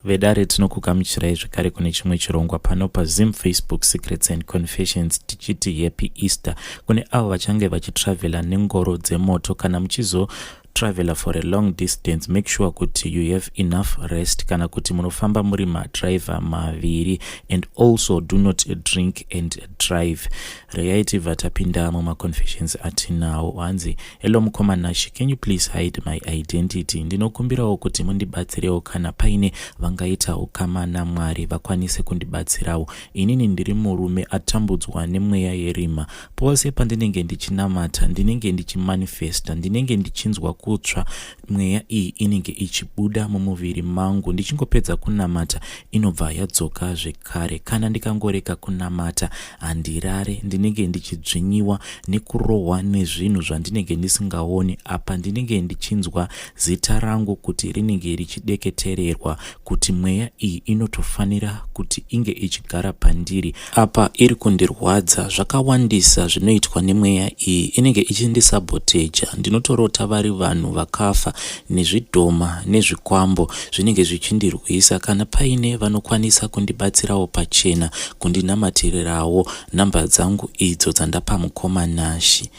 Vedare, tinokugamuchirai zvekare kune chimwe chirongwa pano paZim Facebook Secrets and Confessions, tichiti happy Easter kune avo vachange vachitravhela nengoro dzemoto. Kana muchizo traveler for a long distance, make sure kuti you have enough rest, kana kuti munofamba muri madriver maviri, and also do not drink and drive. Regai tibva tapinda mumaconfessions atinawo. Hanzi, "Hello mukoma Nashi, can you please hide my identity? Ndinokumbirawo kuti mundibatsirewo kana paine vangaita ukama naMwari vakwanise kundibatsirawo. Inini ndiri murume atambudzwa nemweya yerima. Pose pandinenge ndichinamata, ndinenge ndichimanifesta, ndinenge ndichinzwa kutsva. Mweya iyi inenge ichibuda mumuviri mangu. Ndichingopedza kunamata, inobva yadzoka zvekare. Kana ndikangorega kunamata, handirare. Ndinenge ndichidzvinyiwa nekurohwa nezvinhu zvandinenge ndisingaoni. Apa ndinenge ndichinzwa zita rangu kuti rinenge richideketererwa, kuti mweya iyi inotofanira kuti inge ichigara pandiri. Apa iri kundirwadza. Zvakawandisa zvinoitwa nemweya iyi. Inenge ichindisaboteja. Ndinotorota vari vanhu vakafa nezvidhoma nezvikwambo zvinenge zvichindirwisa. Kana paine vanokwanisa kundibatsirawo pachena, kundinamatirirawo, nhamba dzangu idzo dzandapa mukoma Nashi."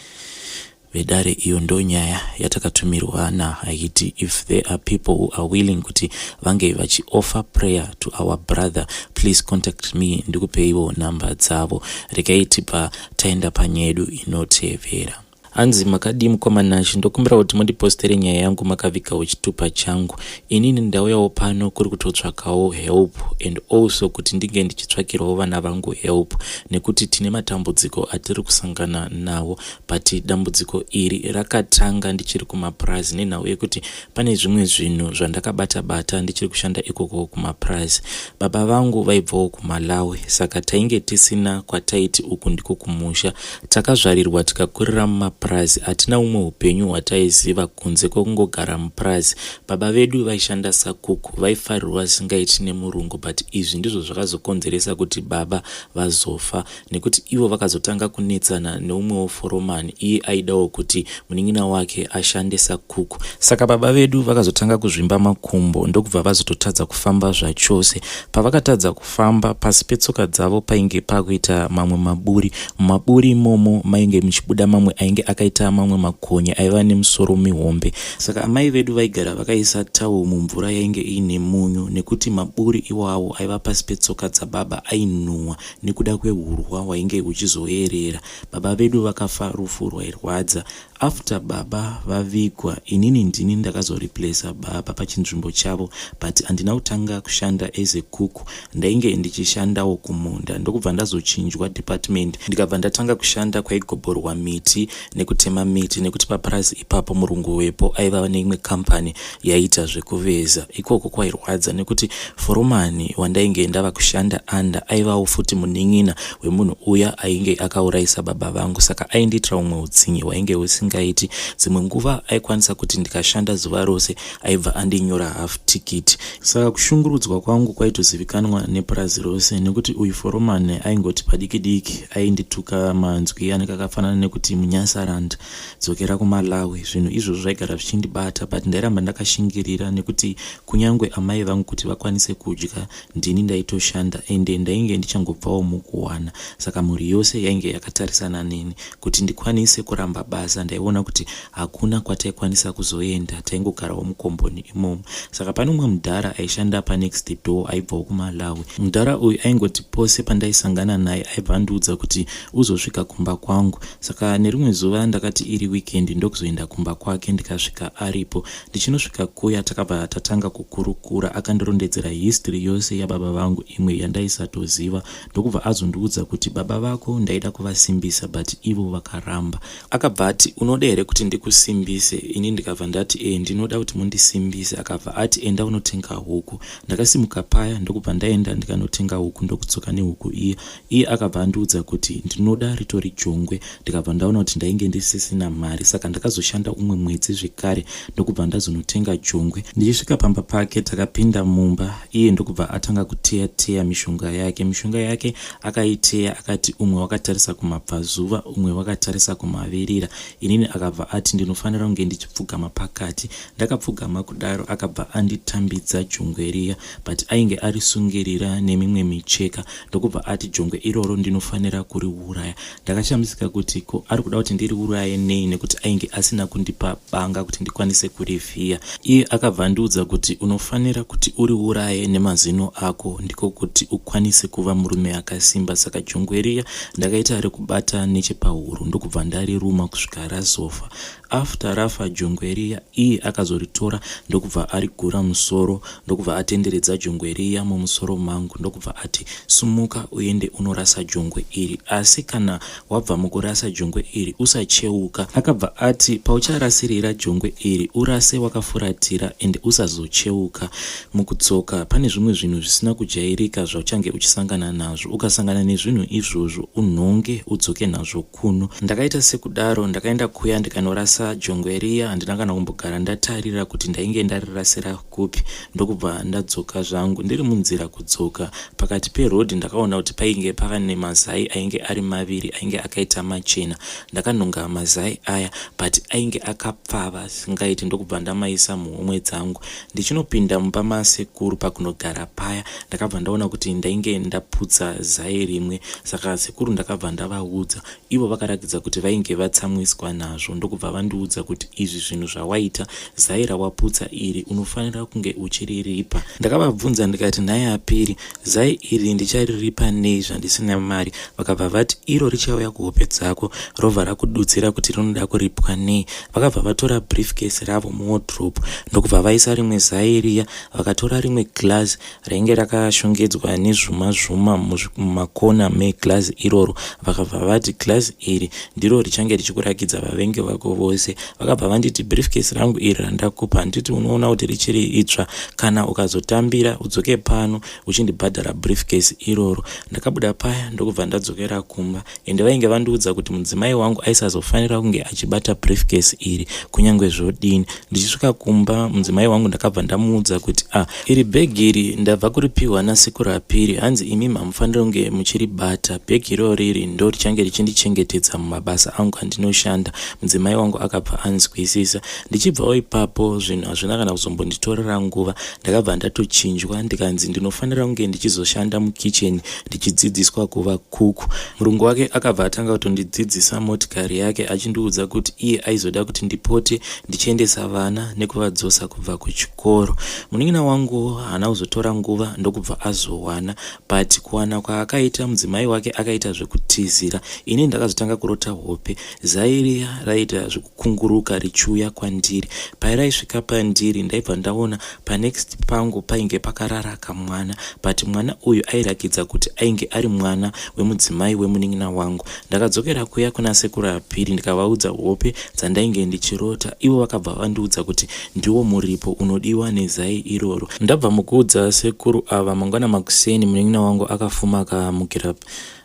Vedare, iyo ndo nyaya yatakatumirwa naHaiti. If there are people who are willing kuti vange vachioffer prayer to our brother, please contact me, ndikupeiwo nhamba dzavo. Regai tibva taenda panyaya yedu inotevera. Hanzi, "Makadii mukoma Nashi? Ndokumbira kuti mundipostere nyaya yangu makavigawo chitupa changu. Inini ndauyawo pano kuri kutotsvakawo help and also kuti ndinge ndichitsvakirawo vana vangu help, nekuti tine matambudziko atiri kusangana nawo. But dambudziko iri rakatanga ndichiri kumapurazi, nenhau yekuti pane zvimwe zvinhu zvandakabata bata ndichiri kushanda ikoko kumapurazi. Baba vangu vaibvawo kuMalawi, saka tainge tisina kwataiti uku ndiko kumusha. Takazvarirwa tikakurira mumapurazi. Hatina umwe upenyu hwataiziva kunze kwekungogara mupurazi. Baba vedu vaishanda sakuku, vaifarirwa zvisingaiti nemurungu, but izvi ndizvo zvakazokonzeresa kuti baba vazofa, nekuti ivo vakazotanga kunetsana neumwewo foromani. Iye aidawo kuti munin'ina wake ashande sakuku, saka baba vedu vakazotanga kuzvimba makumbo, ndokubva vazototadza kufamba zvachose. Pavakatadza kufamba, pasi petsoka dzavo painge pakuita mamwe maburi. Mumaburi imomo mainge muchibuda mamwe ainge akaita mamwe makonye aiva nemusoro mihombe. Saka amai vedu vaigara vakaisa tau mumvura yainge iine munyu, nekuti maburi iwawo aiva pasi petsoka dzababa ainhuhwa nekuda kwehurwa hwainge huchizoerera. Baba vedu vakafa rufu rwairwadza. After baba vavigwa, inini ndini ndakazoreplaca baba pachinzvimbo chavo, but handina kutanga kushanda as a cook. Ndainge ndichishandawo kumunda, ndokubva ndazochinjwa department, ndikabva ndatanga kushanda kwaigobhorwa miti nekutema miti, nekuti papurazi ipapo murungu wepo aiva neimwe kambani yaiita zvekuveza. Ikoko kwairwadza, nekuti foromani wandainge ndava kushanda under aivawo futi munin'ina wemunhu uya ainge akaurayisa baba vangu, saka aindiitira umwe utsinye hwainge husingaiti. Dzimwe nguva aikwanisa kuti ndikashanda zuva rose, aibva andinyora half ticket. Saka kushungurudzwa kwangu kwaitozivikanwa nepurazi rose, nekuti uyu foromani aingoti padiki diki aindituka manzwi anenge akafanana nekuti 'Munyasarand, dzokera kuMalawi.' Zvinhu izvozvo zvaigara zvichindibata, but ndairamba ndakashingirira, nekuti kunyange amai vangu kuti vakwanise kudya, ndini ndaitoshanda, ende ndainge ndichangobvawo mukuwana, saka mhuri yose yainge yakatarisana neni. Kuti ndikwanise kuramba basa, ndaiona kuti hakuna kwataikwanisa kuzoenda, taingogarawo mukomboni imomo. Saka pane umwe mudhara aishanda panext door, aibvawo kuMalawi. Mudhara uyu aingoti pose pandaisangana naye, aibva andiudza kuti uzosvika kumba kwangu. Saka nerimwe zuva ndakati iri weekend ndokuzoenda kumba kwake, ndikasvika aripo. Ndichinosvika kuya, takabva tatanga kukurukura. Akandirondedzera history yose yababa vangu, imwe yandaisatoziva, ndokubva azondiudza kuti baba vako ndaida kuvasimbisa, but ivo vakaramba. Akabva ati, 'Unoda here kuti ndikusimbise?' Ini ndikabva ndati, 'E, ndinoda kuti mundisimbise.' Akabva ati, 'Enda unotenga huku.' Ndakasimuka paya, ndokubva ndaenda ndikanotenga huku, ndokudzoka nehuku iya. Iye akabva andiudza kuti ndinoda ritori jongwe. Ndikabva ndaona kuti ndainge ndisisina mari, saka ndakazoshanda umwe mwedzi zvekare, ndokubva ndazonotenga jongwe. Ndichisvika pamba pake, takapinda mumba, iye ndokubva atanga kuteya teya mishonga yake. Mishonga yake akaiteya akati umwe wakatarisa kumabvazuva, umwe wakatarisa kumavirira. Inini Inini akabva ati ndinofanira kunge ndichipfugama pakati. Ndakapfugama kudaro akabva anditambidza jongwe riya but ainge arisungirira nemimwe micheka ndokubva ati jongwe iroro ndinofanira kuriuraya. Ndakashamisika kuti ko ari kuda kuti ndiriuraye nei nekuti ainge asina kundipa banga kuti ndikwanise kurivhiya. Iye akabva andiudza kuti unofanira kuti uriuraye nemazino ako ndiko kuti ukwanise kuva murume akasimba. Saka jongwe riya ndakaita rekubata nechepahuro ndokubva ndariruma kusvika razofa. After rafa jongwe riya iye akazoritora ndokubva arigura musoro ndokubva atenderedza jongwe riya mumusoro mangu ndokubva ati sumuka uende unorasa jongwe iri asi kana wabva mukurasa jongwe iri usacheuka. Akabva ati paucharasirira jongwe iri urase wakafuratira ende usazocheuka mukudzoka pane zvimwe zvinhu zvisina kujairika zvauchange uchisangana nazvo ukasangana nezvinhu izvozvo unhonge udzoke nazvo kuno. Ndakaita sekudaro ndakaenda kuya ndikanorasa jongwe riya handina kana kumbogara ndatarira kuti ndainge ndarirasira kupi ndokubva ndadzoka zvangu. Ndiri munzira kudzoka pakati peroad ndakaona kuti painge pane mazai ainge ari maviri ainge akaita machena. Ndakanhonga mazai aya but ainge akapfava zvisingaiti ndokubva ndamaisa muhomwe dzangu. Ndichinopinda mumba masekuru pakunogara paya ndakabva ndaona kuti ndainge ndaputsa zai rimwe saka sekuru ndakabva ndavaudza. Ivo vakaratidza kuti vainge vatsamwiswa nazvo ndokubva vandiudza kuti izvi zvinhu zvawaita zai rawaputsa iri unofanira kunge uchiriripa. Ndakavabvunza ndikati nhai Apiri zai iri ndichariripa nei zvandisina mari vakabva vati iro richauya kuhope dzako robva rakududzira kuti rinoda kuripwa nei. Vakabva vatora briefcase ravo muwardrobe ndokubva vaisa rimwe zai riya vakatora rimwe glass rainge rakashongedzwa nezvuma zvuma mumakona meglass iroro vakabva vati glass iri ndiro richange richikurakidza vavengi vako vose. Vakabva vanditi briefcase rangu iri randakupa handiti unoona kuti richiri idzva kana ukazotambira udzoke pano uchindibhadhara briefcase iroro. Ndakabuda paya ndokubva ndadzokera kumba ende vainge vandiudza kuti mudzimai wangu aisazofanira kunge achibata briefcase iri kunyange zvodini. Ndichisvika kumba mudzimai wangu ndakabva ndamuudza kuti ah iri bhegi iri ndabva kuripiwa nasekuru Apiri hanzi imimi hamufaniri kunge muchiribata bhegi irori iri ndo richange richindichengetedza mumabasa angu andinoshanda. Mudzimai wangu akabva anzwisisa. Ndichibvawo ipapo zvinhu hazvina kana kuzombonditorera nguva ndakabva ndatochinjwa ndikanzi ndinofanira kunge ndichizoshanda mukicheni ndichidzidziswa kuva kuku. Murungu wake akabva atanga kutondidzidzisa motikari yake achindiudza kuti iye aizoda kuti ndipote ndichiendesa vana nekuvadzosa kubva kuchikoro. Munin'ina wangu haana kuzotora nguva ndokubva azowana but kuwana kwaakaita mudzimai wake akaita zvekutizira. Ini ndakazotanga kurota hope zai riya raiita zvekukunguruka richiuya kwandiri. Pairaisvika pandiri ndaibva ndaona panext pangu painge pakarara kamwana but mwana uyu airakidza kuti ainge ari mwana wemudzimai wemunin'ina wangu. Ndakadzokera kuya kuna sekuru Apiri ndikavaudza hope dzandainge ndichirota ivo vakabva vandiudza kuti ndiwo muripo unodiwa nezai iroro. Ndabva mukuudza sekuru ava mangwana makuseni munin'ina wangu akafuma akamukira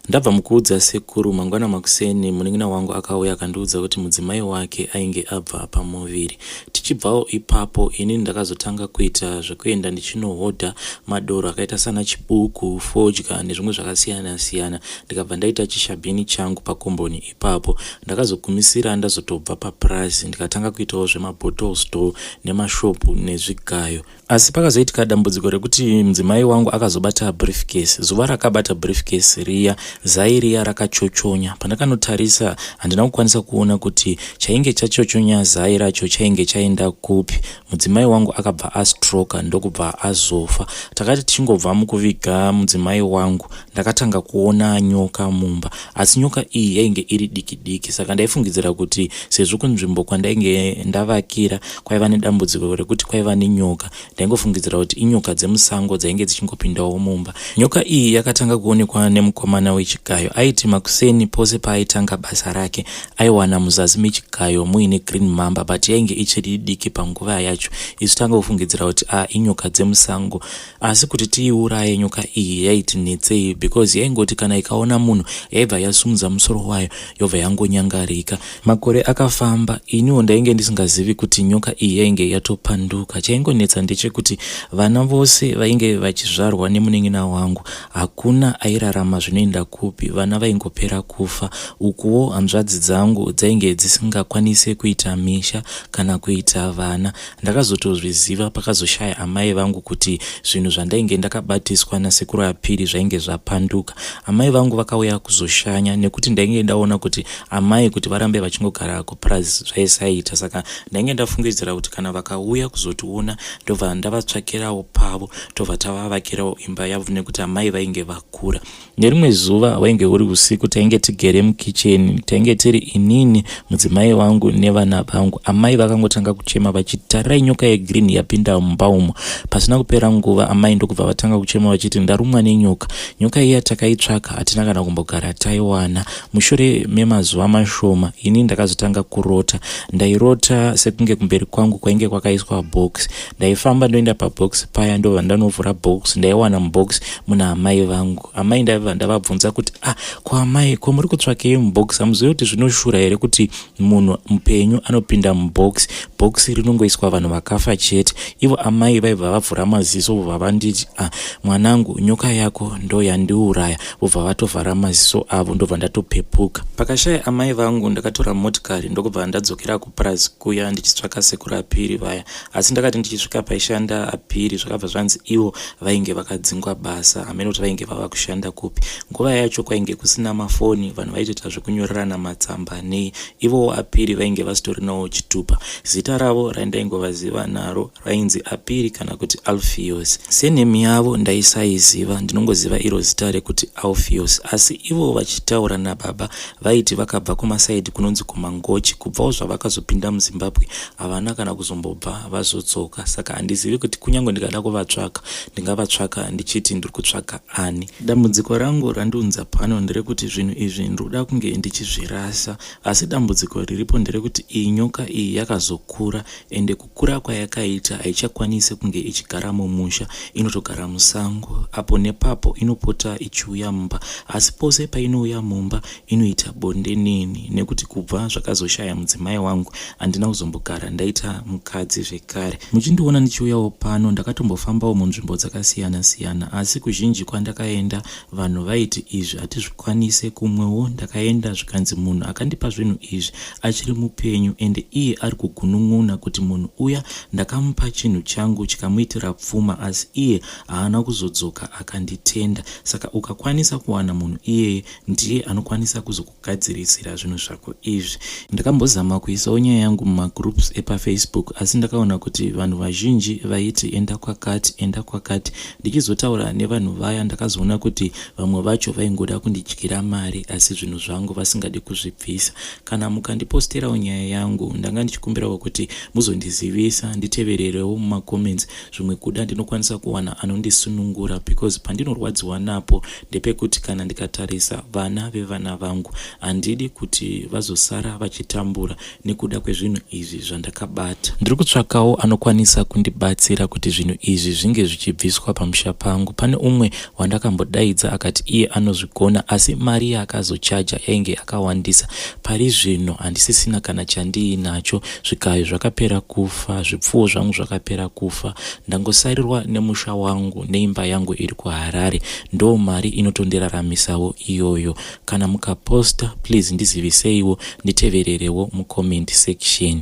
Ndabva mukuudza sekuru mangwana makuseni munin'ina wangu akauya akandiudza kuti mudzimai wake ainge abva pamuviri. Tichibvawo ipapo ini ndakazotanga kuita zvekuenda ndichinohodha madoro akaita sana chibuku, fodya nezvimwe zvakasiyana siyana ndikabva ndaita chishabhini changu pakomboni ipapo. Ndakazogumisira ndazotobva papurazi ndikatanga kuitawo zvemabottle store nemashop nezvigayo. Asi pakazoitika dambudziko rekuti mudzimai wangu akazobata briefcase. Zuva rakabata briefcase riya, zai riya rakachochonya. Pandakanotarisa handina kukwanisa kuona kuti chainge chachochonya zai racho chainge chaenda kupi. Mudzimai wangu akabva astroka ndokubva azofa. Takati tichingobva mukuviga mudzimai wangu, ndakatanga kuona nyoka mumba. Asi nyoka iyi yainge iri diki diki saka ndaifungidzira kuti sezvo kunzvimbo kwandainge ndavakira kwaiva nedambudziko rekuti kwaiva nenyoka ndaingofungidzira kuti inyoka dzemusango dzainge dzichingopindawo mumba. Nyoka iyi yakatanga kuonekwa nemukomana wechigayo. Aiti makuseni pose paaitanga basa rake aiwana muzasi mechigayo muine green mamba but yainge ichiri diki panguva yacho. Isu tanga kufungidzira kuti a inyoka dzemusango asi kuti tiiuraye nyoka iyi yaiti netsei because yaingoti kana ikaona munhu yaibva yasumudza musoro wayo yobva yangonyangarika. Makore akafamba iniwo ndainge ndisingazivi kuti nyoka iyi yainge yatopanduka. Chaingonetsa ndechekuti vana vose vainge vachizvarwa nemunin'ina wangu hakuna airarama zvinoenda kupi vana vaingopera kufa. Ukuwo hanzvadzi dzangu dzainge dzisingakwanise kuita misha kana kuita vana. Ndakazotozviziva pakazoshaya amai vangu kuti zvinhu zvandainge ndakabatiswa nasekuru Apiri zvainge zvapanduka. Amai vangu vakauya kuzoshanya nekuti ndainge ndaona kuti amai kuti varambe vachingogara kupurazi zvaisaita saka ndainge ndafungidzira kuti kana vakauya kuzotiona ndobva ndavatsvakirawo pavo tobva tavavakirawo imba yavo nekuti amai vainge vakura. Nerimwe zuva wainge uri usiku tainge tigere mukicheni tainge tiri inini mudzimai wangu nevana vangu. Amai vakangotanga kuchema vachiti tarirai nyoka yegreen yapinda mumba umo. Pasina kupera nguva amai ndokubva vatanga kuchema vachiti ndarumwa nenyoka. Nyoka iya takaitsvaka hatina kana kumbogara taiwana. Mushure memazuva mashoma ini ndakazotanga kurota. Ndairota sekunge kumberi kwangu kwainge kwakaiswa box. Ndaifamba ndoenda pabox paya ndobva ndanovhura box ndaiwana mubox muna amai vangu. Amai ndaibva ndavabvunza kuti ah ko amai ko muri kutsvakei mubox hamuzivi kuti zvinoshura here kuti munhu mupenyu anopinda mubox box rinongoiswa vanhu vakafa chete. Ivo amai vaibva vavhura maziso vobva vanditi ah mwanangu nyoka yako ndoyandiuraya vobva vatovhara maziso avo ndobva ndatopepuka. Pakashaya amai vangu ndakatora motikari ndokubva ndadzokera kupurazi kuya ndichitsvaka sekuru Apiri vaya asi ndakati ndichisvika paishanda Apiri zvakabva zvanzi ivo vainge vakadzingwa basa hameno kuti vainge vava kushanda kupi. Nguva yacho kwainge kusina mafoni vanhu vaitoita zvekunyorerana matsamba nei ivowo Apiri vainge vasitorinawo chitupa. Zita ravo randaingovaziva naro rainzi Apiri kana kuti Alfios. Surname yavo ndaisaiziva ndinongoziva iro zita rekuti Alfios asi ivo vachitaura nababa vaiti vakabva kumasaidhi kunonzi kuMangochi kubvawo zvavakazopinda muZimbabwe havana kana kuzombobva vazodzoka saka handizivi kuti kunyange ndikada kuvatsvaka ndingavatsvaka ndichiti ndiri kutsvaka ani. Dambudziko rangu randiunza pano nderekuti zvinhu izvi ndinoda kunge ndichizvirasa asi dambudziko riripo nderekuti iyi nyoka iyi yakazokura ende Kukura kwayakaita haichakwanise kunge ichigara mumusha, inotogara musango. Apo nepapo inopota ichiuya mumba asi pose painouya mumba inoita bonde neni nekuti kubva zvakazoshaya mudzimai wangu handina kuzombogara ndaita mukadzi zvekare. Muchindiona ndichiuyawo pano ndakatombofambawo munzvimbo dzakasiyana-siyana asi kuzhinji kwandakaenda vanhu vaiti izvi hatizvikwanise. Kumwewo ndakaenda zvikanzi munhu akandipa zvinhu izvi achiri mupenyu ende iye ari kugunun'una kuti munhu uya ndakamupa chinhu changu chikamuitira pfuma asi iye haana kuzodzoka akanditenda saka ukakwanisa kuwana munhu iyeye ndiye anokwanisa kuzokugadzirisira zvinhu zvako izvi. Ndakambozama kuisawo nyaya yangu mumagroups epafacebook asi ndakaona kuti vanhu vazhinji vaiti enda kwakati enda kwakati ndichizotaura nevanhu vaya ndakazoona kuti vamwe vacho vaingoda kundidyira mari asi zvinhu zvangu vasingadi kuzvibvisa Kana mukandiposterawo nyaya yangu ndanga ndichikumbirawo kuti muzondizivisa nditevererewo mumacomments zvimwe kuda ndinokwanisa kuwana anondisunungura because pandinorwadziwa napo ndepekuti kana ndikatarisa vana vevana vangu handidi kuti vazosara vachitambura nekuda kwezvinhu izvi zvandakabata. Ndiri kutsvakawo anokwanisa kundibatsira kuti zvinhu izvi zvinge zvichibviswa pamusha pangu. Pane umwe wandakambodaidza akati iye anozvigona asi mari yaakazochaja yainge yakawandisa. Pari zvino handisisina kana chandiinacho, zvikayo zvakapera kufa, zvipfuwo zvangu zvakapera kufa. Ndangosarirwa nemusha wangu neimba yangu iri kuHarare. Ndoo mari inotondiraramisawo iyoyo. Kana mukaposta please ndiziviseiwo nditevererewo mucomment section.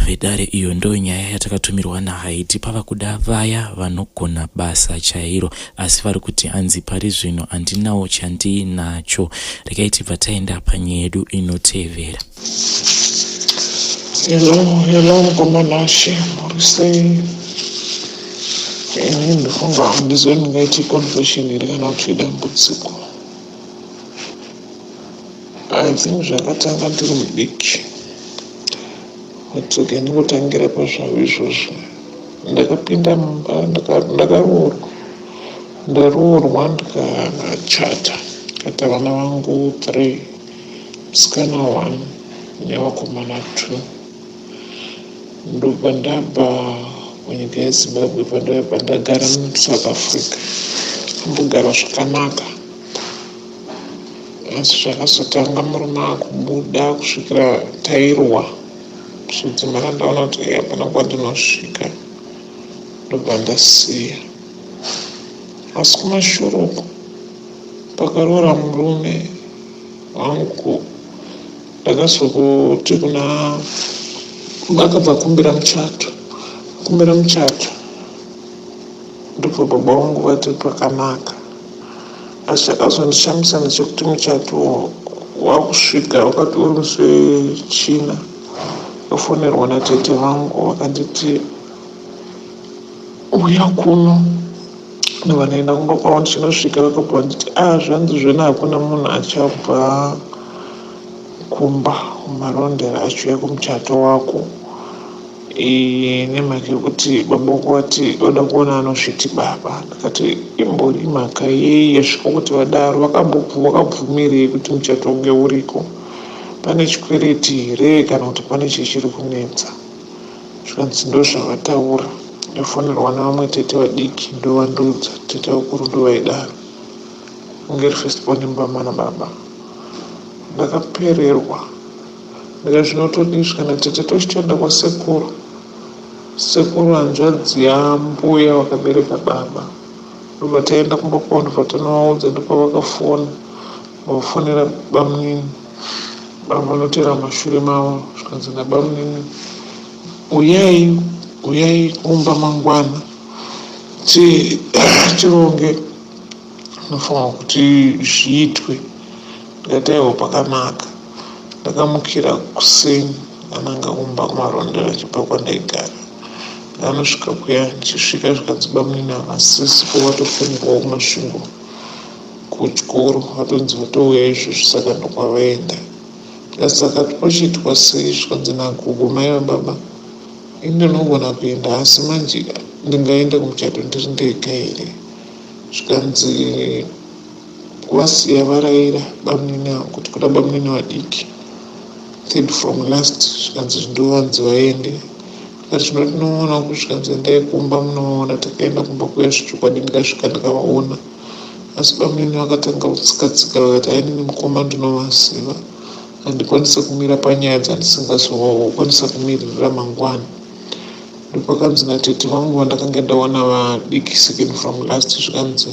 Vedare iyo ndo nyaya yatakatumirwa naHaiti pava kuda vaya vanogona basa chairo asi vari kuti hanzi pari zvino handinawo chandiinacho. Regai tibva taenda panyaya yedu inotevera. Hello, hello mukoma Nashe, muri sei? Ini ndofunga handizive ndingaiti confession here kana kuti idambudziko. I think zvakatanga ndiri mudiki but okay ndingotangira pazvavo izvozvo ndakapinda mumba ndakaroorwa ndaroorwa ndikachata ndikaita vana vangu three musikana one nevakomana two ndobva ndabva kunyika yezimbabwe pandabva ndagara musouth africa ambogara zvakanaka Asi zvakazotanga murume akubuda kusvikira tairwa kuzodzimara ndaona kuti hey, hapana kwandinosvika ndobva ndasiya asi kumashure uko Pakaroora murume wangu ndakazokuti kuna vakabva kumbira muchato, kumbira muchato, ndobva baba vangu vati pakanaka. Asi chakazondishamisa ndechekuti muchato wakusvika wakati uri musi wechina, ndafonerwa natete vangu vakanditi uya kuno. Ndobva ndaenda kumba kwavo, ndichinosvika vakabva vanditi a ah, zvanzi zvena hakuna munhu achabva kumba kumarondera achiuya kumuchato wako nemhaka yekuti baba wako vati vada kuona anozviti baba. Ndikati imbori mhaka yei yasvika kuti vadaro, vakabvumirei kuti muchato unge uriko, pane chikwereti here kana kuti pane chichiri kunetsa? Zvikanzi ndozvavataura. Ndafonerwa nevamwe tete vadiki ndovandiudza, tete vakuru ndovaidaro. Kunge iri first born mumba mana baba. Ndakapererwa ndikati zvino todii zvikanzi tete tochitoenda kwasekuru. Sekuru hanzvadzi yambuya vakabereka baba. Ndobva taenda kumba kwavo ndobva tanovaudza ndopavakafona vafonera bamunini. Baba vanotevera mumashure mavo zvikanzi nabamunini uyai uyai kumba mangwana tironge zvinofanirwa kuti zviitwe. Ndikati aiwa pakanaka. Ndakamukira kuseni ndakananga kumba kumarondera ndichibva kwandaigara. Ndanosvika kuya ndichisvika zvikanzi bamunini havasisipo vatofonerwawo kuMasvingo kuchikoro vatonzi vatouya izvozvi saka ndokwavaenda. Ndikati saka pochiitwa sei zvikanzi nagogo mai vababa ini ndinogona kuenda asi manje ndingaenda kumuchato ndiri ndega here? Zvikanzi vasiya varaira bamunini avo kuti kuda bamunini vadiki third from last zvikanzi ndovanzi vaende. Ndikati zvino tinoona ku zvikanzi endai kumba munoona. Takaenda kumba kuya zvechokwadi ndikasvika ndikavaona asi bamunini vakatanga kutsika tsika vakati ainini mukoma ndinovaziva handikwanise kumira panyaya dzandisingazokwanisa kumiririra mangwana. Ndopakanzi natete vangu vandakanga ndawana vadiki second from last zvikanzi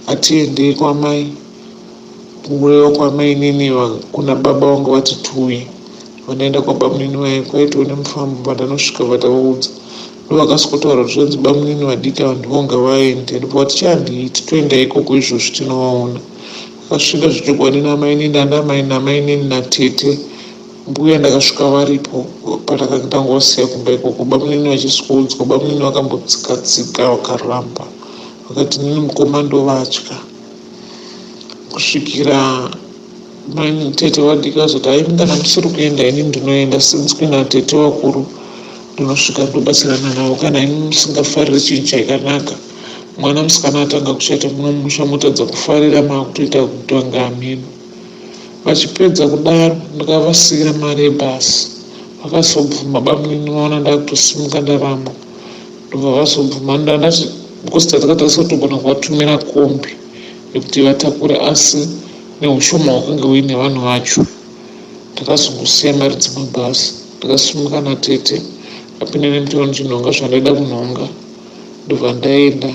hatiendei kwamai, kureva kwamainini kuna baba vangu vati tiuye. Vandaenda kwabamunini vaye kwaitova nemufambo pandanosvika vatavaudza ndovakasikotaura kuti zvanzi bamunini vadiki ava ndivo ngavaende. Ndobva vati chandiiti toenda ikoko izvozvi tinovaona. Akasvika zvechokwadi namainini anamai namainini natete mbuya ndakasvika varipo patakatangosiya kumba ikoko bamunini vachiswoudzwa. Bamunini vakambotsika tsika vakaramba vakati nini mukoma ndovatya kusvikira tete vadiki vazoti hai kana musiri kuenda ini ndinoenda since kuina tete vakuru ndinosvika ndobatsirana navo kana imi musingafariri chinhu chakanaka. Mwana musikana atanga kuchata muno mumusha motadza kufarira maakutoita kutanga hameno. Vachipedza kudaro ndakavasiira mari yebhasi vakazobvuma bamunini vaona ndakutosimuka ndaramwa ndobva vazobvuma ndandati because takatadza kutogona kuvatumira kombi yekuti vatakure asi neushoma hwakange huine vanhu vacho ndakazongosiya mari dzemabhasi ndakasimuka natete apinda nemutoro ndichinhonga zvandaida kunhonga ndobva ndaenda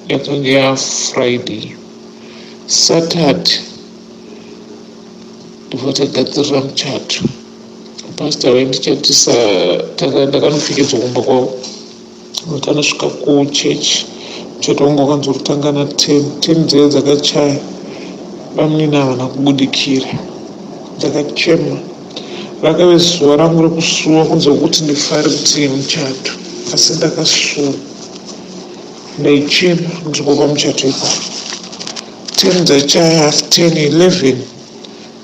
yakange yafriday Saturday ndobva tagadzirira muchato. Pastor vaindichatisa ndakanopfekedzwa kumba kwavo tanosvika kuchechi. Muchato wangu wakanzi urikutanga na10 10 dzaiva dzakachaya bamunini havana kubudikira. Ndakachema rakave zuva rangu rekusuwa kunze kwekuti ndifare kuti muchato asi ndakasuwa. Ndaichema ndiri pamuchato ipapo. 10 dzachaya, half 10, 11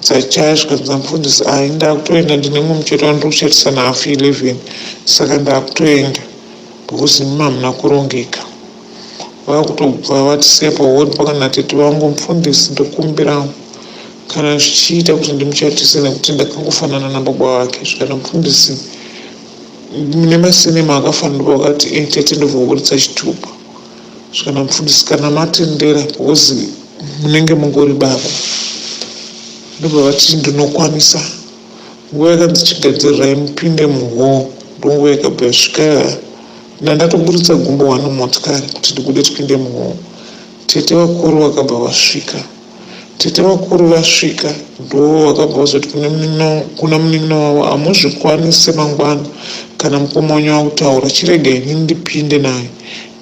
dzachaya zvikanzi namufundisi ai ndakutoenda ndine mumwe muchato wandiri kuchatisa nahalf 11 saka ndakutoenda because imi hamuna kurongeka. Vakutobva vatisiya pahall pakana tete vangu mufundisi ndokumbirawo kana zvichiita kuti ndimuchatise nekuti ndakangofanana nababa vake zvikana mufundisi nemasinema akafanirwa vakati eh, tete ndobva kuburitsa chitupa zvikana mufundisi kana matendera because munenge mungori baba ndobva vati ndinokwanisa nguva yakanzi chigadzirirai mupinde muhall ndonguva yakabva yasvika ndandatoburitsa gumbo wani mumotikari kuti ndibude tipinde muhall. Tete vakuru vakabva vasvika. Tete vakuru vasvika ndoo vakabva vazoti kuna munin'ina wavo hamuzvikwanise mangwana kana mukoma wenyu akutaura chirega ini ndipinde naye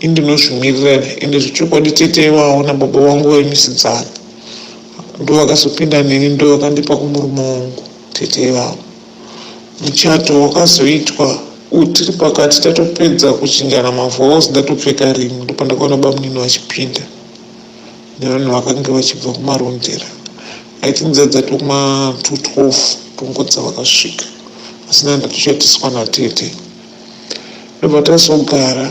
ini ndinozvimiririra ende zvechokwadi tete ivavo nababa vangu vaimisidzana ndovakazopinda neni ndovakandipa kumurume wangu tete ivavo. Muchato wakazoitwa tiri pakati tatopedza kuchinjana mavows ndatopfeka ring ndopandakaona bamunini vachipinda nevanhu vakange vachibva kumarondera. I think dzadza kuma 2:12 tongodza vakasvika asi nani ndatochatiswa natete. Ndobva tazogara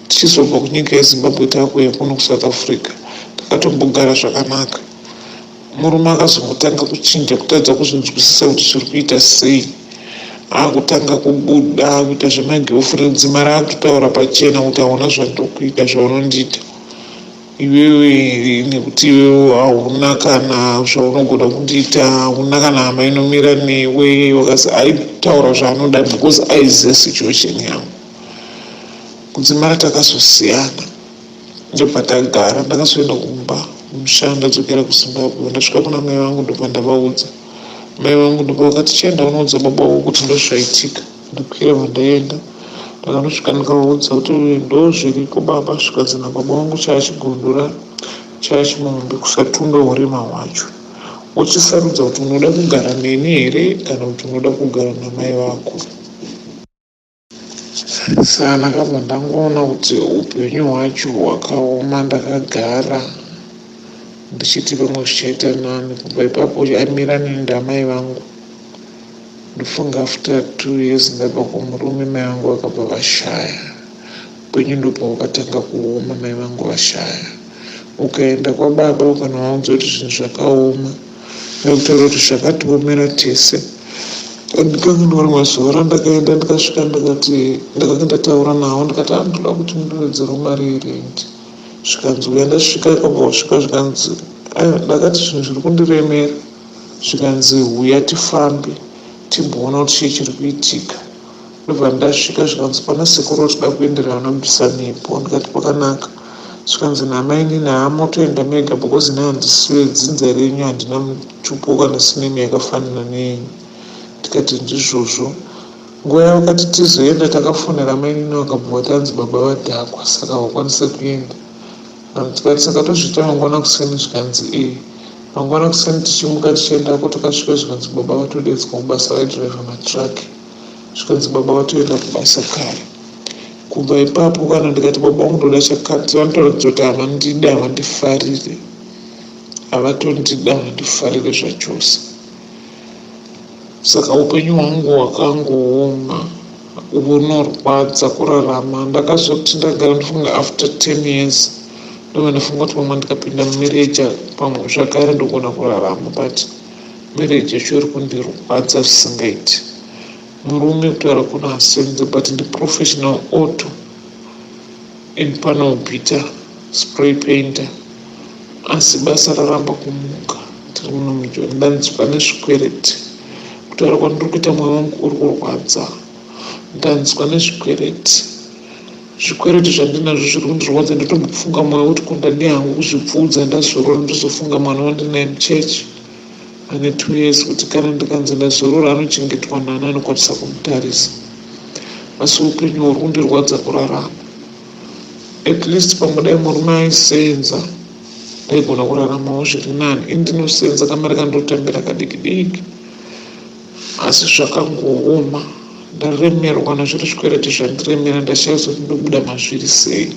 tichizobva kunyika yeZimbabwe takuuya kuno kuSouth Africa takatombogara zvakanaka. Murume akazongotanga kuchinja kutadza kuzvinzwisisa kuti zviri kuita sei. Akutanga kubuda kuita zvemagirlfriends mari akutotaura pachena kuti hauna zvandokuita zvaunondiita iwewe nekuti iwewe hauna kana zvaunogona kundiita hauna kana hama inomira newe wakasi aitaura zvaanoda because aiziva situation yangu kudzimara takazosiyana ndobva tagara ndakazoenda kumba kumusha ndadzokera kuZimbabwe ndasvika kuna mai vangu ndobva ndavaudza mai vangu ndobva vakati chienda unoudza baba vako kuti ndozvaitika ndakwira vandaenda ndakanosvika ndikavaudza kuti ndozviriko baba zvikanzi nababa vangu chaachigondora chaachimombe kusatunga urema hwacho uchisarudza kuti unoda kugara neni here kana kuti unoda kugara namai vako. Saka ndakabva ndangoona kuti upenyu hwacho hwakaoma ndakagara ndichiti pamwe zvichaita nani kubva ipapo amira neni ndamai vangu ndofunga after 2 years ndabva kumurume mai vangu vakabva vashaya upenyu ndobva hwakatanga kuoma mai vangu vashaya ukaenda kwababa ukanovaudza kuti zvinhu zvakaoma nekutaura kuti zvakatiomera tese ndikanganwa rimwe zuva randakaenda ndikasvika ndikati ndakanga ndataura navo ndikati andoda kuti mundiwedzere mari yerendi zvikanzi uya ndasvika akabva wasvika zvikanzi aiwa ndakati zvinhu zviri kundiremera zvikanzi huya tifambe timboona kuti chii chiri kuitika ndobva ndasvika zvikanzi pana sekuru tida kuendera vanobvisa mhepo ndikati kwakanaka zvikanzi namainini hamotoenda mega because ini handisi wedzinza renyu handina mutupo kana surname yakafanana neyenyu tikati ndizvozvo nguva yavakati tizoenda takafonera mainini vakabva vatanzi baba vadhakwa saka havakwanise kuenda tikati saka tozviita mangwana kuseni zvikanzi e mangwana kuseni tichimuka tichiendako takasvika zvikanzi baba vatodedzwa kubasa vaidhiraivha matraki zvikanzi baba vatoenda kubasa kare kubva ipapo kana ndikati baba vangu ndoda chakati vanotoratidza kuti havandidi havandifarire havatondida havandifarire zvachose saka upenyu hwangu hwakangooma hunorwadza kurarama ndakazoti ndagara ndifunga after 10 years ndobva ndafunga kuti pamwe ndikapinda mumarriage pamwe zvakare ndogona kurarama but marriage yacho iri kundirwadza zvisingaiti murume kutaura kuno hasenze but ndiprofessional auto and panel beater spray painter asi basa raramba kumuka tiri muno mujoni ndanzwa nezvikwereti kutaura kwandiri kuita mwoyo wangu uri kurwadza ndanzwa nezvikwereti zvikwereti zvandinazvo zviri kundirwadza ndotombofunga mwoyo kuti ko ndadii hangu kuzvipfuudza ndazorora ndozofunga mwana wandinaye muchechi ane 2 years kuti kana ndikanzi ndazorora anochengetwa nani anokwanisa kumutarisa asi upenyu huri kundirwadza kurarama at least pamwe dai murume aisenza ndaigona kuraramawo zviri nani ini ndinosenza kamari kandotambira kadiki diki asi zvakangooma ndaremerwa nazviri zvikwereti zvandiremera ndashaya kuti ndobuda mazviri sei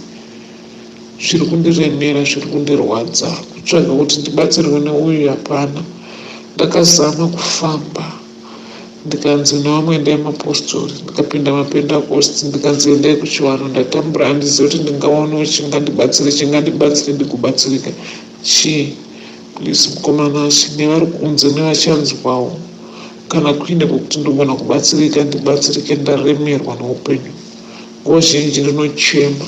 zviri kundiremera zviri kundirwadza kutsvaga kuti ndibatsirwe neuyu hapana ndakazama kufamba ndikanzi nevamwe endai mapostori ndikapinda mapendacost ndikanzi endai kuchivanhu ndatambura handizivi kuti ndingaonawo chingandibatsire chingandibatsire ndikubatsirika chii please mukomana nevari kunze nevachanzwawo kana kuine kwekuti ndogona kubatsirika ndibatsirike ndaremerwa neupenyu nguva zhinji ndinochema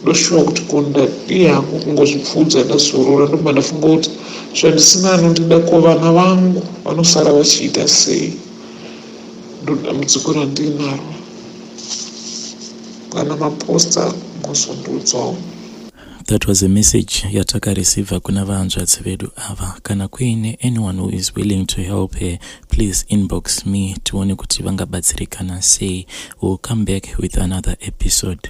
ndoshuwa kuti ko ndadii hangu kungozvipfuudza ndazorora ndobva ndafunga kuti zvandisina anondida ko vana vangu vanosara vachiita sei ndodambudziko randinaro kana maposta mozondiudzawo. That was a message yatakareceiva kuna vahanzvadzi vedu ava. Kana kuine anyone who is willing to help her, please inbox me tione kuti vangabatsirikana sei. We'll come back with another episode.